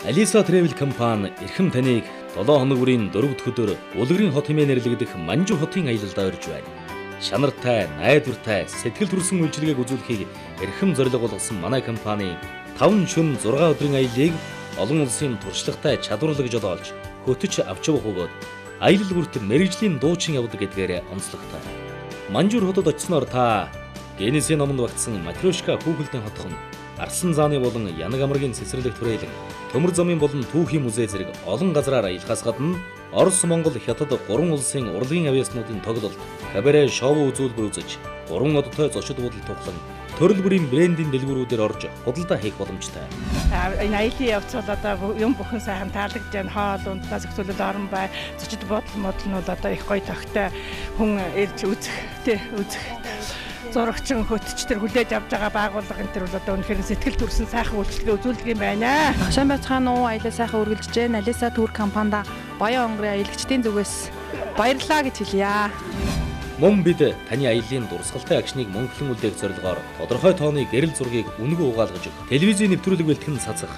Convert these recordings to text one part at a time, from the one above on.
Alisa Travel компани эрхэм таныг 7 хоног бүрийн 4 дахь өдөр Улгэрийн хот хэмээн нэрлэгдэх Манжу хотын аялалдаа урьж байна. Шанартай, найдвартай, сэтгэл төрсөн үйлчилгээг үзүүлэхийг эрхэм зорилго болгосон манай компани 5 шөнө 6 өдрийн аяллыг олон улсын туршлагатай чадварлаг жолоолж хөтөч авч явах бөгөөд аялал бүрт мэргэжлийн дуучин явдаг гэдгээр онцлогтой. Манжуур хотод очисноор та Гиннесийн номонд багтсан Матрешка хүүхэлдийн хотхон, Арслан зааны болон Янаг амаргийн цэцэрлэг түрээлэн, Төмөр замын болон Түүхийн музей зэрэг олон газраар аялахаас гадна Орос, Монгол, Хятад гурван улсын урлагийн авьяаснуудын тоглолт, кабаре, шоу үзүүлбэр үзэж, гурван одтой зочид буудал тухлан төрөл бүрийн брендийн дэлгүүрүүдээр орж худалдаа хийх боломжтой. Энэ аялын явц бол одоо юм бүхэн сайхан таалагдж байна. Хоол унтнаас зохицуулалт орон бай, зочид буудал модал нь бол одоо их гоё тогтой хүн ирж үзэх, тий үзэх. Зурагчин хөтч төр хүлээж авч байгаа байгууллага энэ төр бол одоо үнэхээр сэтгэл төрсэн сайхан үйлчилгээ үзүүлдэг юм байна. Сайн байцгаана уу? Аялал сайхан үргэлжлэж байна. Alisa Tour компанид баян онгорын аялагчдын зүгээс баярлалаа гэж хэлье. Мөн бид таны аяллаа дурсгалтай агшныг мөнхлөн үлдээх зорилгоор тодорхой тооны гэрэл зургийг үнэгүй угаалгаж өгөх, телевизийн нэвтрүүлэг бэлтгэн цацах,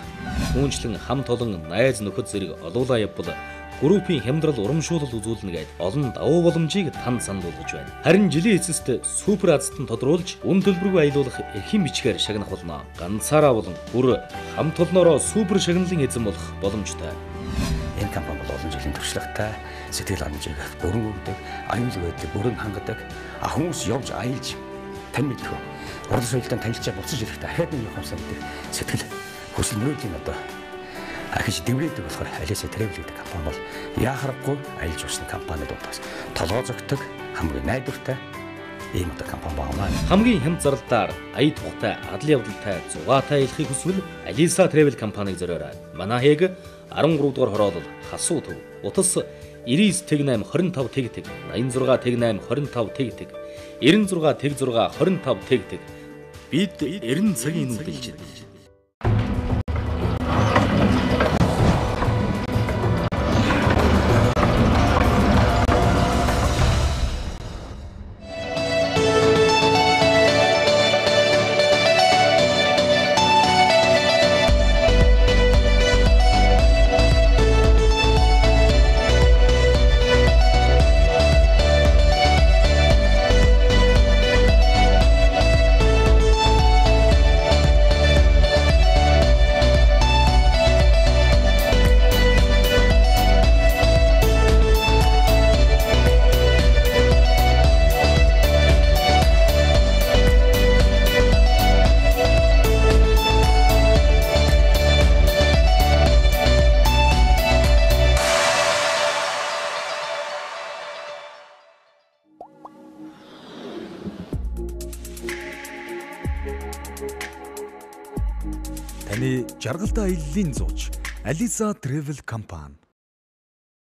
түүнчлэн хамт олон найз нөхөд зэрэг олуулаа явбал группийн хямдрал урамшуулал үзүүлнэ гээд олон давуу боломжийг танд санал болгож байна. Харин жилийн эцэст супер азтан тодруулж үн төлбөргүй аялуулах эрхийн бичгээр шагнах болно. Ганцаараа болон бүр хамт олноороо супер шагналын эзэн болох боломжтой. Энэ компани бол олон жилийн туршлагатай, сэтгэл хангамжийг бүрэн өгдөг, аюулгүй байдлыг бүрэн хангадаг. А хүмүүс явж аялж тань мэдэх. Урлаг соёлтой танилцаа буцаж ирэхдээ дахиад нэг явах юмсан гэдэг сэтгэл хүсэл мөрөөдлийн одоо ахиж дэврээдэг болохоор Alisa Travel гэдэг компани бол яхаарахгүй аялж усны компанид удаас толгой зөгтөг хамгийн найдвартай ийм одоо компани байна. Хамгийн хямд зарлалаар ая тухтай, адал явдалтай, зугаатай аялахыг хүсвэл Alisa Travel компаниг зориорой. Манай хэг 13 дугаар хороолол Хасуу төв. Утас 99 тэгнэм 25 тэг тэг 86 тэгнэм 25 тэг тэг 96 тэг 6 25 тэг тэг. Бид 90 цагийн нүдэлж. Таны жаргалтай аяллаа зууч Alisa Travel Company.